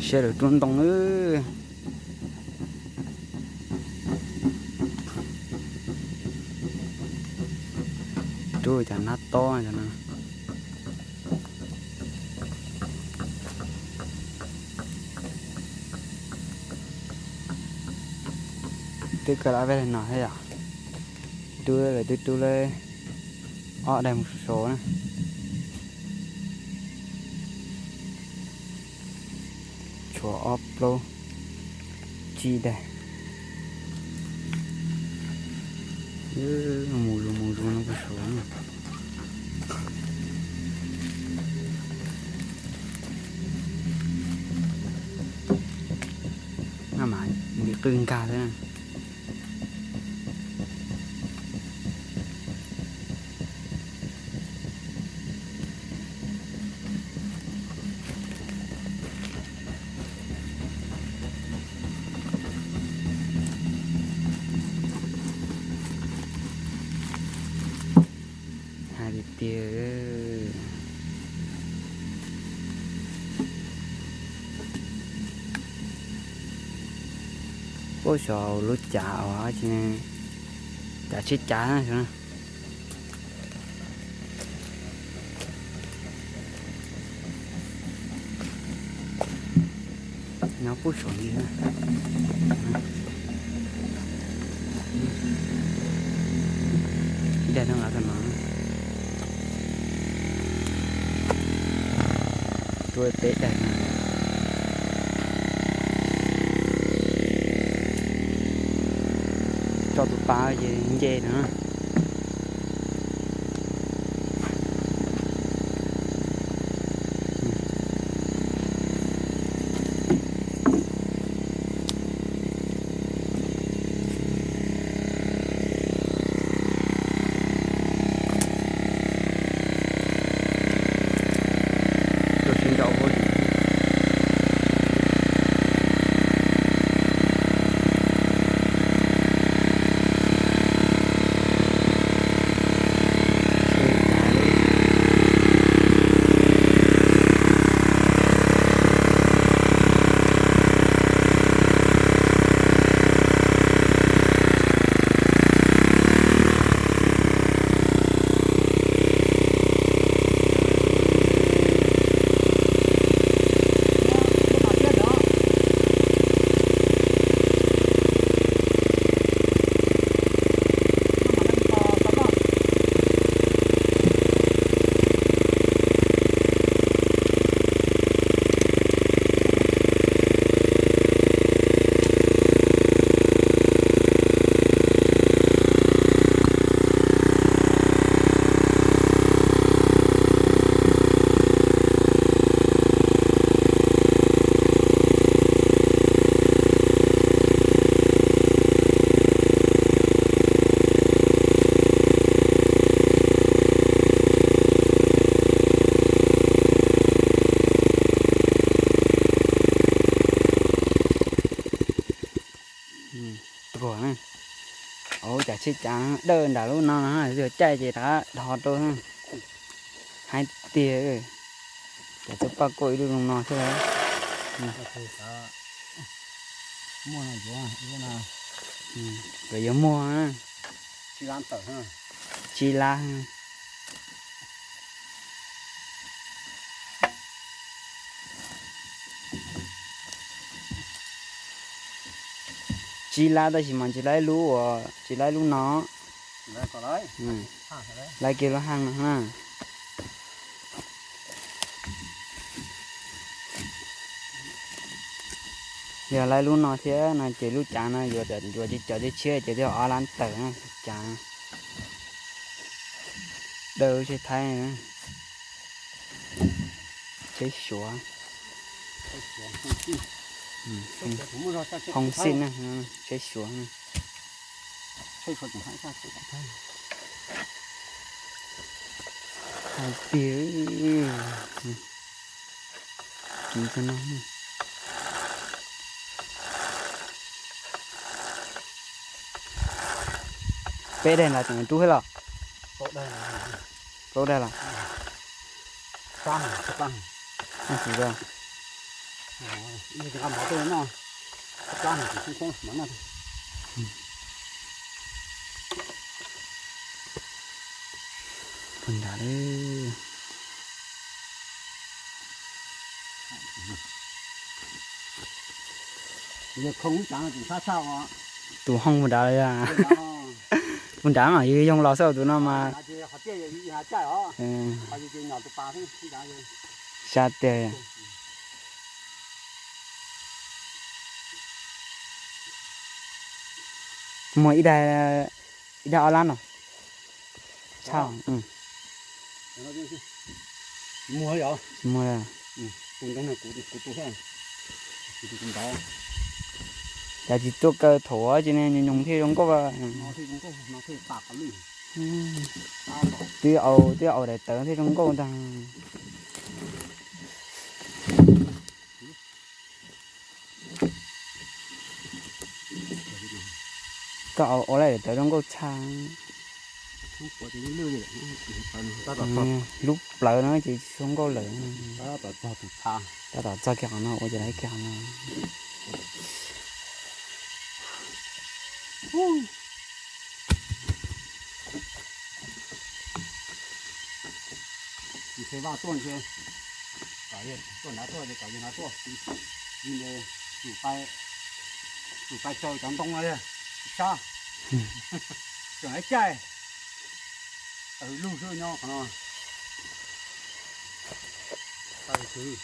Seb lawv rub ntoo. Rub cov nab tob cov no. Twb kawg lawm, peb no thiab yom. Rub lawv twb rub lawm ob daim mus saud na. Tshuav ob plaub tsib daim. Mus zus mus zus no puag saud na. No mas nws qw nkag xwb na. Hais tiag tiag. Puag saum lub cav uas cav tsheb cav na. Nyob puag saum li na. Ib daim no, rub peb daim no. Tso tus pas ces nce no. Tuag na. Ua cas tsheb cav dawj nram lub no no, yog caij ces rov qab dhos rau. Hais tiag, cas twb paj kuj ib lub zoo no xwb. Nkawd yuav muag na. Tsib lab. Tsib lab tab sis mas tsis lab ib lub uas tsis lab ib lub no. Lab kiag lub haj no na. Yog lab lub no thiab no ces lub cav no yuav, yuav cov tshiab ces twb ob lab tawm na, cav dawj lub tsheb Thaib, tsheb Suav, Hoob Xij na, tsheb Suav. Hais tiag, kiv tag no. Peb daim los tseem rub thiab los? Plaub daim los? Xwm, Ib yam nqa mov tuaj noj, plab no ces khoob khoob mov noj. Puag nrad lawm. Yog khoo ub tsav no tseem sab tshaj os. Tus hoob puag nrad lawm. Puag nrad mas yog yoog los xwb tus no mas. Qhov tiaj yog caij os. Qhov yog ces nyom tus pas xwb nrad. Sab tiag. Muag ib daig, ib daig ob lab no. Tshaj. Muag yom. Muag. Tus ntoo no kuv, kuv tus xwb. Kuv tus ntawd. Cas tsis tuaj kaw thaum ces nyoos nyoos thiaj zoo nkauj. Twb au, twb au daim tawv thiaj zoo nkauj ntag. Koj au ua lawm daim tawv zoo nkauj tshaj. Lub plawv no ces zoo nkauj lawm. Tab tom txog kiag qhov no ua ces lawv kiag qhov no. Ntshe Vaj tuaj ntshe, kom tuaj nrad tuaj ces kom yawg nrad tuaj, vim nws tsum pais caw cov ntoo no li, sab, tseem caij, tawg lug xwb nyob qhov no. Tawg xwb.